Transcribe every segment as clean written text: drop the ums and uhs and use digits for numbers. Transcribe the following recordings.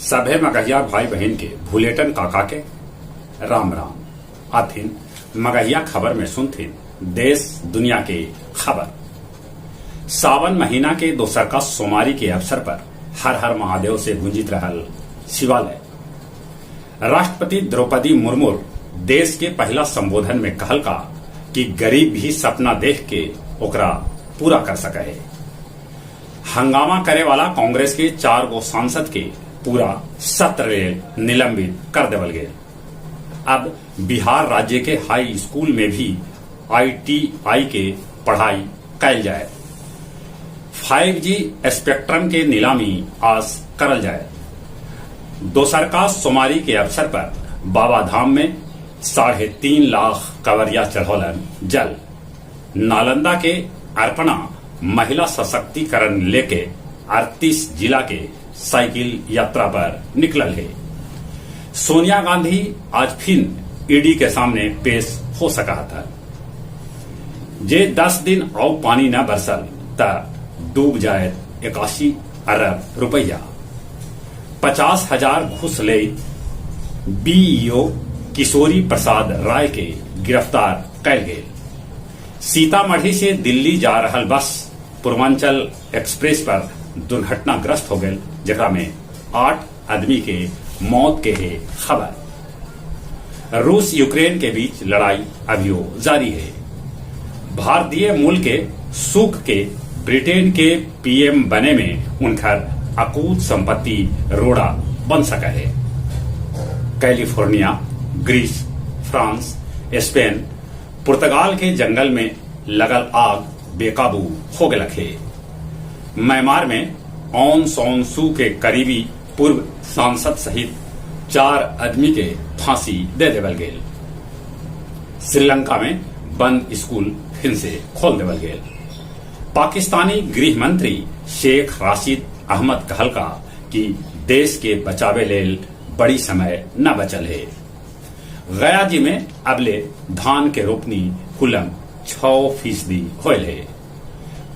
सभे मगहिया भाई बहिन के भुलेटन काका के राम राम। आथिन मगहिया खबर में सुनथिन देश दुनिया के खबर। सावन महीना के दोसरका सोमारी के अवसर पर हर हर महादेव से गूंजित रहल शिवालय। राष्ट्रपति द्रौपदी मुर्मू देश के पहला संबोधन में कहलका कि गरीब भी सपना देख के ओकरा पूरा कर सके है। हंगामा करे वाला कांग्रेस के 4 गो सांसद के पूरा सत्र लेल निलंबित कर देवल गेल। अब बिहार राज्य के हाई स्कूल में भी आईटीआई के पढ़ाई कैल जाए। 5G spectrum के नीलामी आज करल जाए। दोसरका सोमारी के अवसर पर बाबा धाम में 3.5 लाख कवरिया चढ़ौलन जल। नालंदा के अर्पणा महिला सशक्तिकरण लेके 38 जिला के साइकिल यात्रा पर निकलल है। सोनिया गांधी आज फिर ईडी के सामने पेश हो सका था। जे 10 दिन और पानी न बरसल त डूब जाए 81 अरब रुपया। 50,000 घूस ले बीईओ किशोरी प्रसाद राय के गिरफ्तार कैल गेल। सीतामढ़ी से दिल्ली जा रहल बस पूर्वांचल एक्सप्रेस पर दुर्घटनाग्रस्त हो गए, जकरा में 8 आदमी के मौत के है खबर। रूस यूक्रेन के बीच लड़ाई अभियो जारी है। भारतीय मूल के सुख के ब्रिटेन के पीएम बने में उनकर अकूत संपत्ति रोड़ा बन सका है। कैलिफोर्निया, ग्रीस, फ्रांस, स्पेन, पुर्तगाल के जंगल में लगल आग बेकाबू हो गलक है। म्यांमार में ऑन सॉन सू के करीबी पूर्व सांसद सहित 4 आदमी के फांसी दे देवल गेल। श्रीलंका में बंद स्कूल फिर से खोल देवल गेल। पाकिस्तानी गृह मंत्री शेख राशिद अहमद कहलका कि देश के बचावे लेल बड़ी समय न बचल है। गया जी में अबले धान के रोपनी कुलम 6% होयल है।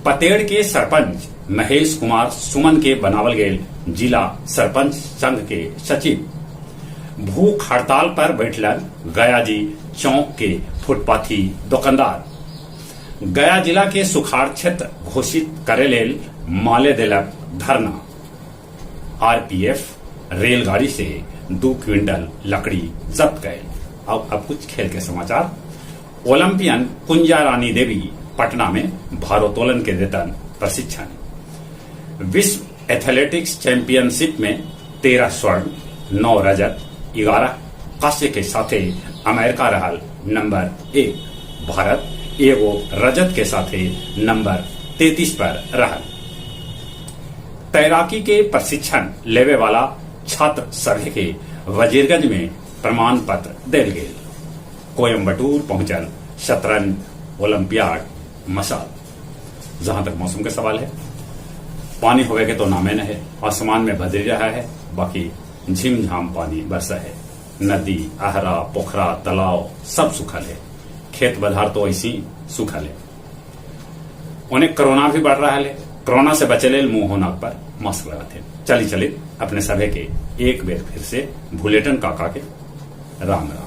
पतेड़ के सरपंच महेश कुमार सुमन के बनावल गेल जिला सरपंच संघ के सचिव। भूख हड़ताल पर बैठलन गया जी चौक के फुटपाथी दुकानदार। गया जिला के सुखाड़ क्षेत्र घोषित करे लेल माले देलक धरना। आरपीएफ रेलगाड़ी से 2 क्विंटल लकड़ी जब्त कैल। अब कुछ खेल के समाचार। ओलंपियन कुंजा रानी देवी पटना में भारोत्तोलन के देतन प्रशिक्षण। विश्व एथलेटिक्स चैंपियनशिप में 13 स्वर्ण, 9 रजत, 11 कांस्य के साथे अमेरिका रहल नंबर 1। भारत 1 रजत के साथे नंबर 33 पर रहल। तैराकी के प्रशिक्षण लेवे वाला छात्र सभे के वजीरगंज में प्रमाण पत्र देल गेल। कोयम्बटूर पहुंचल शतरंज ओलंपियाड मशाल। जहां तक मौसम के सवाल है, पानी होवे के तो नामे न है। आसमान में बदल रहा है, बाकी झिमझाम पानी बरसा है। नदी, आहरा, पोखरा, तालाब सब सूखल है। खेत बधार तो ऐसी सूखल है। उन्हें कोरोना भी बढ़ रहा है। कोरोना से बचे लेल मुंह नाक पर मास्क लगाते। चली चली अपने सभे के एक बेर फिर से भुलेटन काका के राम राम।